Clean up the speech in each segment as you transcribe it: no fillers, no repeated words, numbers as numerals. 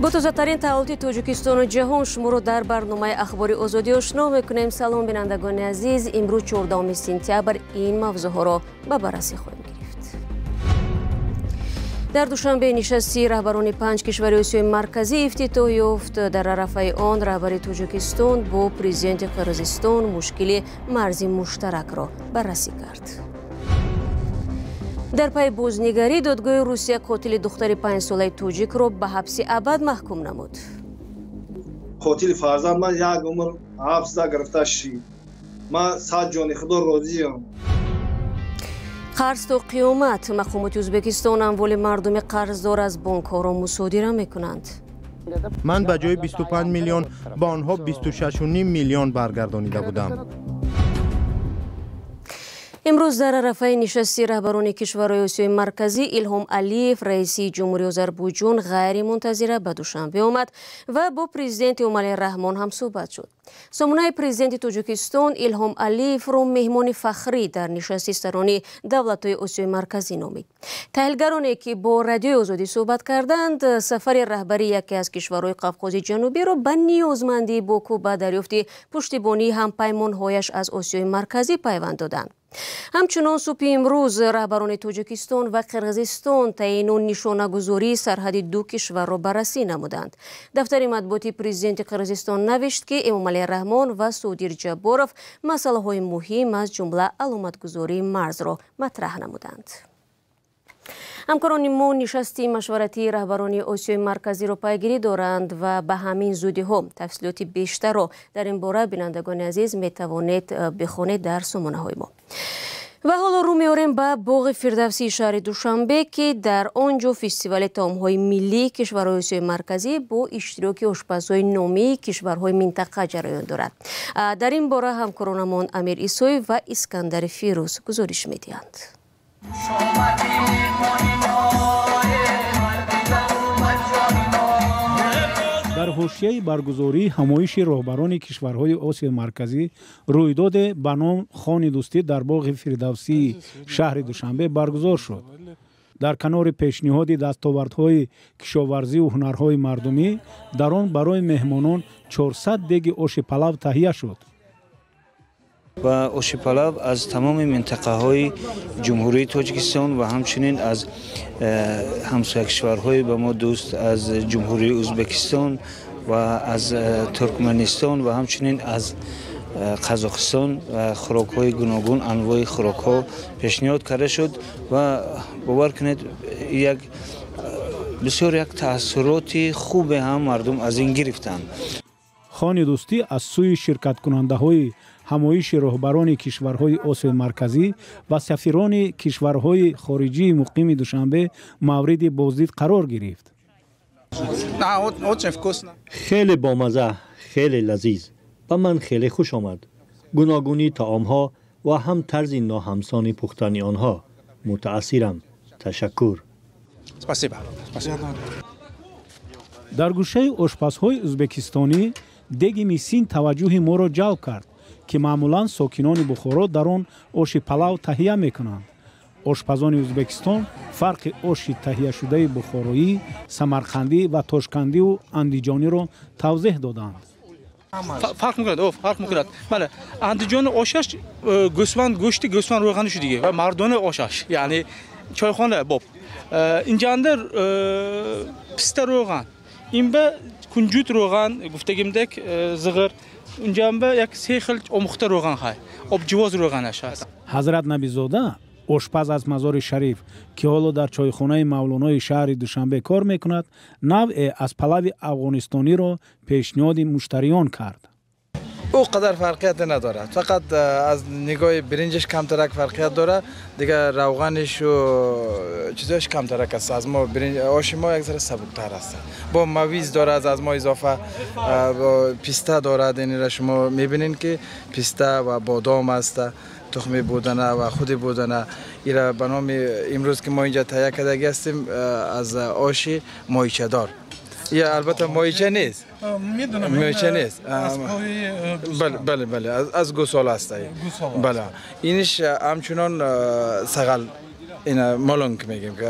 Бо тозатарин таҳаввулоти Тоҷикистону ҷаҳон шуморо дар барномаи Ахбори Озодӣ ошно мекунем. Салом, бинандагони азиз. Имрӯз 14 сентябр ин мавзӯъҳоро ба баррасӣ хоҳем гирифт. Дар Душанбе нишасти раҳбарони 5 кишвари Осиёи Марказӣ ифтитоҳ ёфт. Дар арафаи он раҳбари Тоҷикистон бо президенти Қирғизистон мушкили марзи муштаракро баррасӣ кард. Дар пайи бознигарӣ додгоҳи Русия қотили духтари 5-солаи тоҷикро ба ҳабси абад маҳкум намуд. Қотили фарзанд ман як умр ҳабсда гирифта шид. Ман сад ҷони худо розиям. Қарз то қиёмат. Мақомоти Ӯзбекистон амволи мардуми қарздор аз бонкҳоро мусодира мекунанд. Ман ба ҷои 25 миллион ба онҳо 26,5 миллион баргардонида будам. Имрӯз дар арафаи нишасти раҳбарони кишварҳои Осиёи Марказӣ Илҳом Алиев, раиси Ҷумҳурии Озарбойҷон, ғайримунтазира ба Душанбе омад ва бо президент Эмомалӣ Раҳмон ҳамсӯҳбат шуд. Сомонаи президенти Тоҷикистон Илҳом Алиевро меҳмони фахрӣ дар нишасти сарони давлатҳои Осиёи Марказӣ номид. Таҳлилгароне ки бо Радиои Озодӣ суҳбат карданд, сафари раҳбари яке аз кишварҳои Қавқози Ҷанубиро ба ниёзмандии Боку ба дарёфти пуштибонии ҳампаймонҳояш аз Осиёи Марказӣ пайванд доданд. Ҳамчунон субҳи имрӯз раҳбарони Тоҷикистон ва Қирғизистон таъину нишонагузории сарҳади ду кишварро баррасӣ намуданд. Дафтари матбуоти президенти Қирғизистон навишт, ки Эмомалӣ Раҳмон ва Содир Ҷабборов масъалаҳои муҳим аз ҷумла аломатгузории марзро матраҳ намуданд. Ҳамкорони мо нишасти машваратии раҳбарони Осиёи Марказиро пайгирӣ доранд ва ба ҳамин зудиҳо тафсилоти бештарро дар ин бора, бинандагони азиз, метавонед бихонед дар сомонаҳои мо. Ва ҳоло рӯ меорем ба боғи Фирдавсии шаҳри Душанбе, ки дар он ҷо фестивали таомҳои миллии кишварҳои Осиёи Марказӣ бо иштироки ошпазҳои номии кишварҳои минтақа ҷараён дорад. Дар ин бора ҳамкоронамон Амир Исоев ва Искандари Фирӯз гузориш медиҳанд. Дар ҳошияи баргузории ҳамоиши роҳбарони кишварҳои Осиёи Марказӣ рӯйдоде ба ном Хони дӯстӣ дар боғи Фирдавсии шаҳри Душанбе баргузор шуд. Дар канори пешниҳоди дастовардҳои кишоварзиву ҳунарҳои мардумӣ дар он барои меҳмонон 400 деги оши палав таҳия шуд. Ва оши палав аз тамоми минтақаҳои Ҷумҳурии Тоҷикистон ва ҳамчунин аз ҳамсоякишварҳои ба мо дӯст, аз Ҷумҳурии Ӯзбекистон ва аз Туркманистон ва ҳамчунин аз Қазоқистон ва хӯрокҳои гуногун, анвои хӯрокҳо пешниҳод карда шуд ва бовар кунед, як бисёр як таассуроти хубе ҳам мардум аз ин гирифтанд. Хони дӯстӣ аз сӯи ширкаткунандаҳои ҳамоиши роҳбарони кишварҳои Осиёи Марказӣ ва сафирони кишварҳои хориҷии муқими Душанбе мавриди боздид қарор гирифт. Хеле бомаза, хеле лазиз, ба ман хеле хуш омад. Гуногунии таомҳо ва ҳам тарзи ноҳамсони пухтани онҳо. Мутаассирам. Ташаккур. Дар гӯшаи ошпазҳои ӯзбекистонӣ деги мисин таваҷҷӯҳи моро ҷалб кард, ки маъмулан сокинони Бухоро дар он оши палав таҳия мекунанд. Ошпазони Ӯзбекистон фарқи оши таҳияшудаи бухороӣ, самарқандӣ ва тошкандиву андиҷониро тавзеҳ доданд. Фарқ мекунад, фарқ мекунад. Бале, Андиҷон ошаш гӯсфанд, гӯшти гӯсфанд равғани шудиги ва мардона ошаш, яъне чойхона боб. Инҷанда писта равған, инба кунҷут равған гуфтагимдек зиғир, инҷанба як се хел омӯхта равған ҳай, обҷивоз равғанаш ҳаст. Ҳазрат Набизода, ошпаз аз Мазори Шариф, ки ҳоло дар чойхонаи Мавлонои шаҳри Душанбе кор мекунад, навъе аз палави афғонистониро пешниҳоди муштариён кард. Ӯ қадар фарқият надорад, фақат аз нигоҳи биринҷаш камтарак фарқият дорад, дигар равғанишу чизош камтарак аст. Аз мо оши мо як зара сабуктар аст. Бо мавиз дорад, аз мо изофа писта дорад. Инро шумо мебинед, ки писта ва бодом аст, тухми будана ва худи будана. Ира ба номи имрӯз ки мо инҷа таҳия кардагӣ ҳастем аз оши моҳичадор. Я албатта моҳича нест, моҳича нест, бале, бале, аз гӯсола аст. Бале, иниш ҳамчунон сағал, ина молонг мегем, ки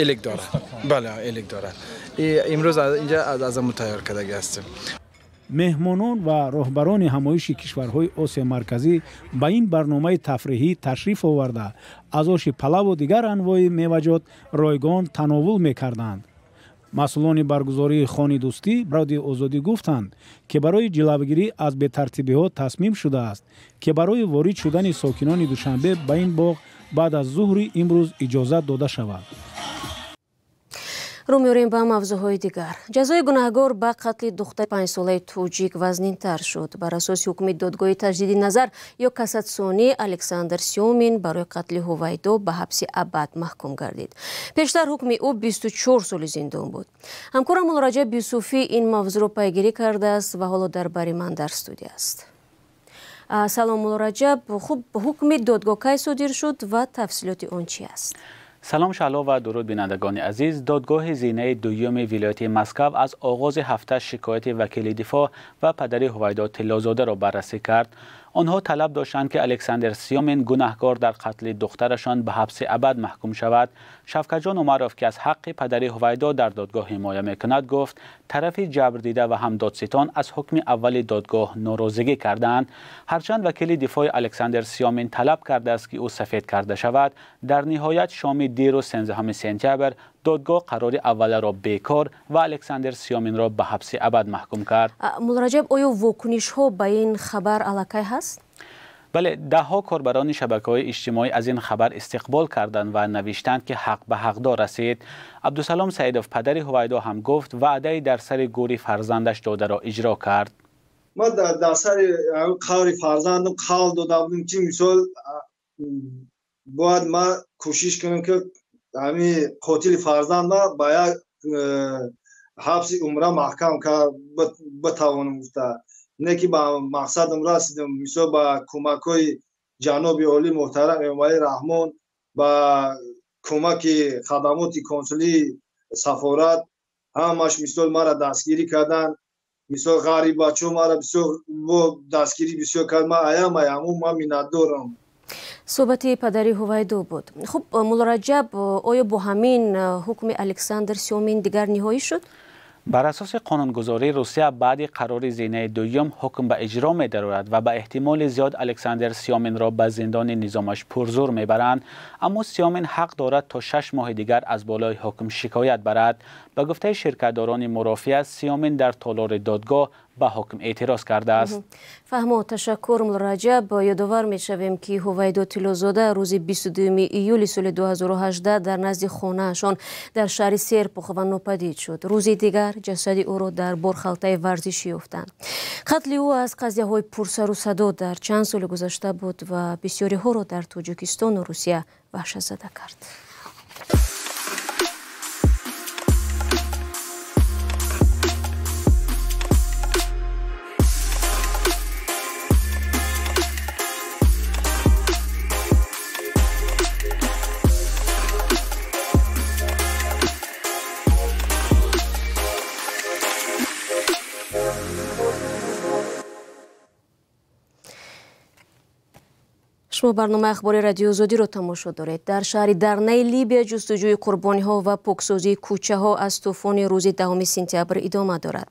элик дорад. Бале, элик дорад. امروز اینجا از امو تیار کردگی هستیم. Меҳмонон ва роҳбарони ҳамоиши кишварҳои Осиёи Марказӣ ба ин барномаи тафриҳӣ ташриф оварда, аз оши палаву дигар анвои меваҷот ройгон тановул мекарданд. Масъулони баргузории Хони дӯстӣ Радиои Озодӣ гуфтанд, ки барои ҷилавгирӣ аз бетартибиҳо тасмим шудааст, ки барои ворид шудани сокинони Душанбе ба ин боғ баъд аз зуҳри имрӯз иҷозат дода шавад. Рӯ меорем ба мавзӯъҳои дигар. Ҷазои гунаҳгор ба қатли духтари панҷсолаи тоҷик вазнинтар шуд. Бар асоси ҳукми додгоҳи таҷдиди назар ё кассатсионӣ, Александр Сёмин барои қатли Ҳувайдо ба ҳабси абад маҳкум гардид. Пештар ҳукми ӯ 24 соли зиндон буд. Ҳамкорам Муллораҷаб Юсуфӣ ин мавзӯъро пайгирӣ кардааст ва ҳоло дар бари ман дар студия аст. Салом, Муллораҷаб. Хуб, ҳукми додгоҳ кай содир шуд ва тафсилоти он чи аст? Салом Шаҳло ва дуруд бинандагони азиз. Додгоҳи зинаи дуюми вилояти Москва аз оғози ҳафта шикояти вакили дифоъ ва падари Ҳувайдо Тиллозодаро баррасӣ кард. Онҳо талаб доштанд, ки Александр Сёмин гунаҳкор дар қатли духтарашон ба ҳабси абад маҳкум шавад. Шавкатҷон Умаров, ки аз ҳаққи падари Ҳувайдо дар додгоҳ ҳимоя мекунад, гуфт тарафи ҷабрдида ва ҳам додситон аз ҳукми аввали додгоҳ норозигӣ карданд. Ҳарчанд вакили дифои Александр Сёмин талаб кардааст, ки ӯ сафед карда шавад, дар ниҳоят шоми дирӯз 13 сентябр додгоҳ қарори авваларо бекор ва Александр Сёминро ба ҳабси абад маҳкум кард. Муллораҷаб, оё вокунишҳо ба ин хабар аллакай ҳаст? Бале, даҳҳо корбарони шабакаҳои иҷтимоӣ аз ин хабар истиқбол карданд ва навиштанд, ки ҳақ ба ҳақдор расид. Абдусалом Саидов, падари Ҳувайдо, ҳам гуфт ваъдаи дар сари гӯри фарзандаш додаро иҷро кард. Ман дар сари қаври фарзандам қавл дода будам, ки мисол бояд ман кӯшиш кунам, ки ҳамин қотили фарзандма ба як ҳабси умра маҳкам битавонам гуфта. Не ки ба мақсадам расидам. Мисол ба кӯмакҳои ҷаноби олӣ муҳтарам Эмомалӣ Раҳмон, ба кӯмаки хадамоти консулии сафорат, ҳамаш мисол мара дастгирӣ карданд. Мисол ғарибачо мара бисёр бо дастгирӣ бисёр кард. Ман аям аяму ман миннатдорам. Суҳбати падари Ҳувайдо буд. Хуб, Муллораҷаб, оё бо ҳамин ҳукми Александр Сёмин дигар ниҳоӣ шуд? Бар асоси қонунгузории Русия, баъди қарори зинаи дуюм ҳукм ба иҷро медарорад ва ба эҳтимоли зиёд Александр Сёминро ба зиндони низомаш пурзур мебаранд. Аммо Сёмин ҳақ дорад то 6 моҳи дигар аз болои ҳукм шикоят барад. Ба гуфтаи ширкатдорони мурофиа, Сёмин дар толори додгоҳ ба ҳукм эътироз кардааст. Фаҳмо, ташаккур Муллораҷаб. Ёдовар мешавем, ки Ҳувайдо Тиллозода рӯзи 22 июли соли 2018 дар назди хонаашон дар шаҳри Серпухова нопадид шуд. Рӯзи дигар ҷасади ӯро дар борхалтаи варзишӣ ёфтанд. Қатли ӯ аз қазияҳои пурсару садо дар чанд соли гузашта буд ва бисёриҳоро дар Тоҷикистону Русия ваҳшатзада кард. Шумо барномаи ахбори Радиои Озодиро тамошо доред. Дар шаҳри Дарнаи Либия ҷустуҷӯи қурбониҳо ва поксозии кӯчаҳо аз тӯфони рӯзи 10 сентябр идома дорад.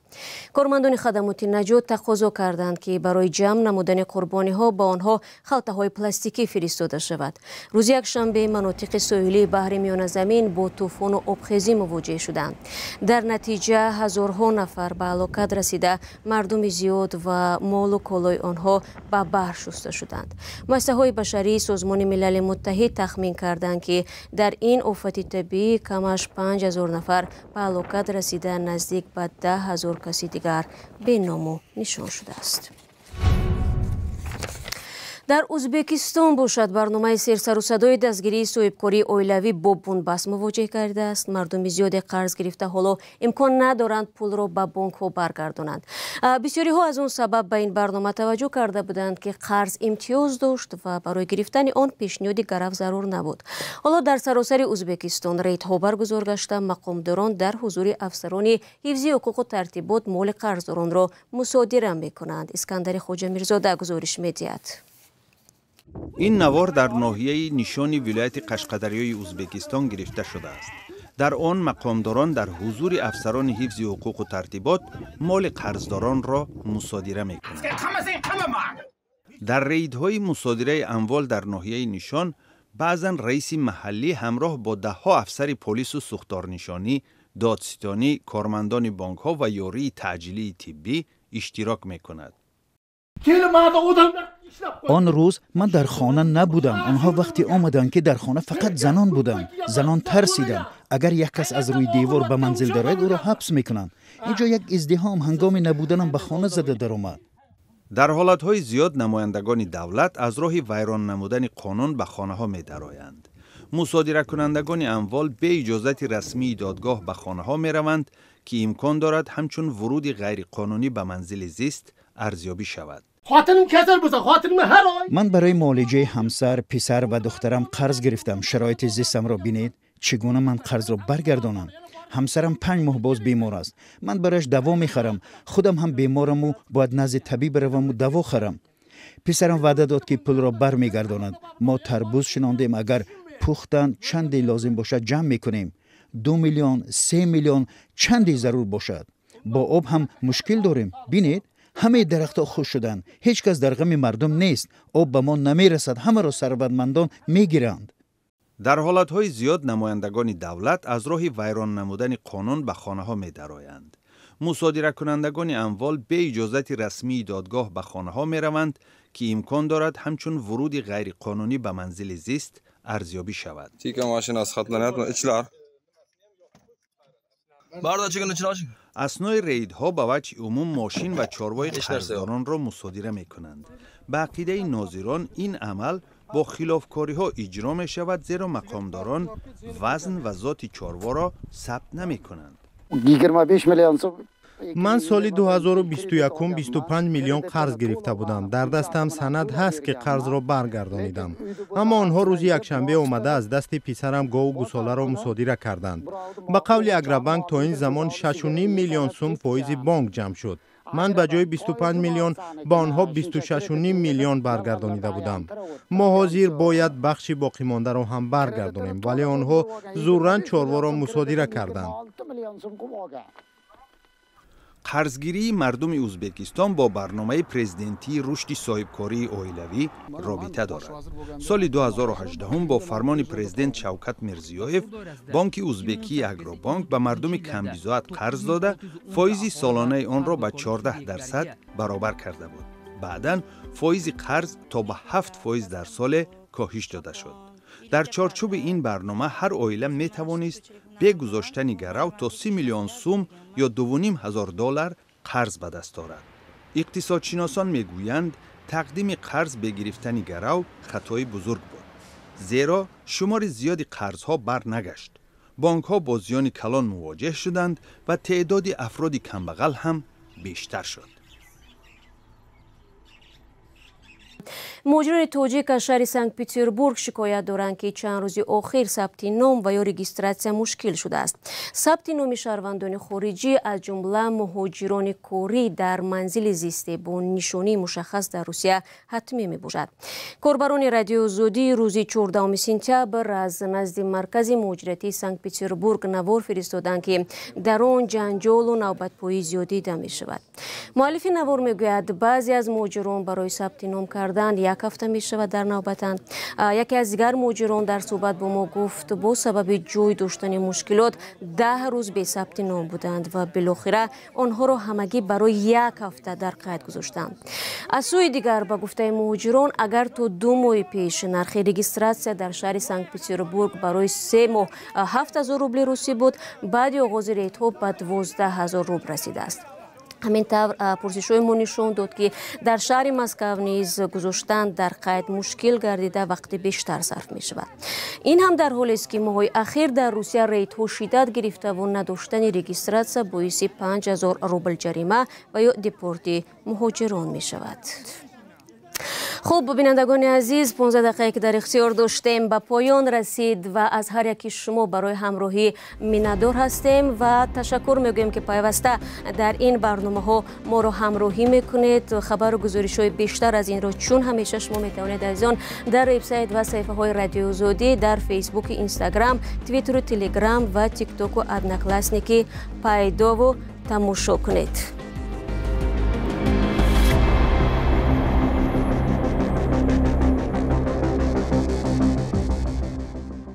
Кормандони хадамоти наҷот тақозо карданд, ки барои ҷамъ намудани қурбониҳо ба онҳо халтаҳои пластикӣ фиристода шавад. Рӯзи якшанбе манотиқи соҳилии баҳри Миёназамин бо тӯфону обхезӣ мувоҷеҳ шуданд. Дар натиҷа ҳазорҳо нафар ба ҳалокат расида, мардуми зиёд ва молу колои онҳо ба баҳр шуста шуданд. Муассисаҳои башарии Созмони Милали Муттаҳид тахмин карданд, ки дар ин офати табиӣ камаш 5000 нафар ба ҳалокат расида, наздик ба 10 000 каси дигар беному нишон шудааст. Дар Узбекистон бошад, барномаи серсарусадои дастгирии соҳибкории оилавӣ бо бунбаст мувоҷеҳ кардааст. Мардуми зиёде қарз гирифта ҳоло имкон надоранд пулро ба бонкҳо баргардонанд. Бисёриҳо аз он сабаб ба ин барнома таваҷҷӯҳ карда буданд, ки қарз имтиёз дошт ва барои гирифтани он пешниҳоди гарав зарур набуд. Ҳоло дар саросари Узбекистон рейдҳо баргузор гашта, мақомдорон дар ҳузури афсарони ҳифзи ҳуқуқу тартибот моли қарздоронро мусодира мекунанд. Искандари Хоҷамирзода гузориш медиҳад. Ин навор дар ноҳияи Нишони вилояти Қашқадарёи Узбекистон гирифта шудааст. Дар он мақомдорон дар ҳузури афсарони ҳифзи ҳуқуқу тартибот моли қарздоронро мусодира мекунанд. Дар рейдҳои мусодираи амвол дар ноҳияи Нишон баъзан раиси маҳаллӣ ҳамроҳ бо даҳҳо афсари полису сӯхторнишонӣ, додситонӣ, кормандони бонкҳо ва ёрии таъҷилии тиббӣ иштирок мекунад. Он рӯз ман дар хона набудам. Онҳо вақте омаданд, ки дар хона фақат занон буданд. Занон тарсиданд. Агар як кас аз рӯи девор ба манзил дарояд, ӯро ҳабс мекунанд. Инҷо як издиҳом ҳангоми набуданам ба хона зада даромад. Дар ҳолатҳои зиёд намояндагони давлат аз роҳи вайрон намудани қонун ба хонаҳо медароянд. Мусодиракунандагони амвол бе иҷозати расмии додгоҳ ба хонаҳо мераванд, ки имкон дорад ҳамчун вуруди ғайриқонунӣ ба манзили зист арзёбӣ шавад. Ман барои муолиҷаи ҳамсар, писар ва духтарам қарз гирифтам. Шароити зистамро бинед. Чӣ гуна ман қарзро баргардонам? Ҳамсарам 5 моҳ боз бемор аст. Ман барояш даво мехарам. Худам ҳам бемораму бояд назди табиб раваму даво харам. Писарам ваъда дод, ки пулро бармегардонад. Мо тарбуз шинондем. Агар пухтан чанде лозим бошад, ҷамъ мекунем. 2 миллион, 3 миллион, чанде зарур бошад. Бо об ҳам мушкил дорем. Бинед, ҳамаи дарахтҳо хушк шуданд. Ҳеҷ кас дар ғами мардум нест. Об ба мо намерасад. Ҳамаро сарватмандон мегиранд. Дар ҳолатҳои зиёд намояндагони давлат аз роҳи вайрон намудани қонун ба хонаҳо медароянд. Мусодиракунандагони амвол бе иҷозати расмии додгоҳ ба хонаҳо мераванд, ки имкон дорад ҳамчун вуруди ғайриқонунӣ ба манзили зист арзёбӣ шавад. Аснои рейдҳо ба ваҷҳи умум мошин ва чорвои қарздоронро мусодира мекунанд. Ба ақидаи нозирон, ин амал бо хилофкориҳо иҷро мешавад, зеро мақомдорон вазн ва зоти чорворо сабт намекунанд. Ман соли 2021 25 миллион қарз гирифта будам. Дар дастам санад ҳаст, ки қарзро баргардонидам. Аммо онҳо рӯзи якшанбе омада аз дасти писарам гову гусоларо мусодира карданд. Ба қавли Агробанк, то ин замон 6,5 миллион сум фоизи бонк ҷамъ шуд. Ман ба ҷои 25 миллион ба онҳо 26,5 миллион баргардонида будам. Мо ҳозир бояд бахши боқимондаро ҳам баргардонем, вале онҳо зурран чорворо мусодира карданд. Қарзгирии мардуми Ӯзбекистон бо барномаи президентии рушди соҳибкории оилавӣ робита дорад. Соли 2018 бо фармони президент Шавкат Мирзиёев бонки ӯзбекии Агробонк ба мардуми камбизоат қарз дода, фоизи солонаи онро ба 14% баробар карда буд. Баъдан фоизи қарз то ба 7% дар соле коҳиш дода шуд. Дар чорчӯби ин барнома ҳар оила метавонист бе гузоштани гарав то 30 миллион сум ё 2,5 ҳазор доллар қарз ба даст орад. Иқтисодшиносон мегӯянд, тақдими қарз бе гирифтани гарав хатои бузург буд, зеро шумори зиёди қарзҳо барнагашт. Бонкҳо бо зиёни калон мувоҷеҳ шуданд ва теъдоди афроди камбағал ҳам бештар шуд. Муҳоҷирони тоҷик аз шаҳри Санкт-Петербург шикоят доранд, ки чанд рӯзи охир сабти ном ва ё регистратсия мушкил шудааст. Сабти номи шаҳрвандони хориҷӣ, аз ҷумла муҳоҷирони корӣ, дар манзили зисте бо нишонии мушаххас дар Русия ҳатмӣ мебошад. Корбарони Радиои Озодӣ рӯзи 14 сентябр аз назди маркази муҳоҷиратии Санкт-Петербург навор фиристоданд, ки дар он ҷанҷолу навбатпоӣ зиёд дида мешавад. Муаллифи навор мегӯяд, баъзе аз муҳоҷирон барои сабти ном кардан як ҳафта мешавад дар навбатанд. Яке аз дигар муҳоҷирон дар суҳбат бо мо гуфт, бо сабаби ҷой доштани мушкилот 10 рӯз бе сабти ном буданд ва билохира онҳоро ҳамагӣ барои як ҳафта дар қайд гузоштанд. Аз сӯи дигар, ба гуфтаи муҳоҷирон, агар то 2 моҳи пеш нархи регистратсия дар шаҳри Санкт-Петербург барои 3 моҳ 7000 рубли русӣ буд, баъди оғози рейдҳо ба 12000 рубл расидааст. Ҳамин тавр, пурсишҳои мо нишон дод, ки дар шаҳри Москав низ гузоштан дар қайд мушкил гардида, вақти бештар сарф мешавад. Ин ҳам дар ҳолест, ки моҳҳои ахир дар Русия рейдҳо шиддат гирифтаву надоштани регистратсия боиси 5000 рубл ҷарима ва ё депорти муҳоҷирон мешавад. Хуб, бинандагони азиз, 15 дақиқае ки дар ихтиёр доштем ба поён расид ва аз ҳар яки шумо барои ҳамроҳӣ миннатдор ҳастем ва ташаккур мегӯем, ки пайваста дар ин барномаҳо моро ҳамроҳӣ мекунед. Хабару гузоришҳои бештар аз инро чун ҳамеша шумо метавонед, азизон, дар вебсайт ва саҳифаҳои Радиои Озодӣ дар Фейсбуки, Инстаграм, Твиттеру, Телеграм ва Тиктоку, Одноклассники пайдову тамошо кунед.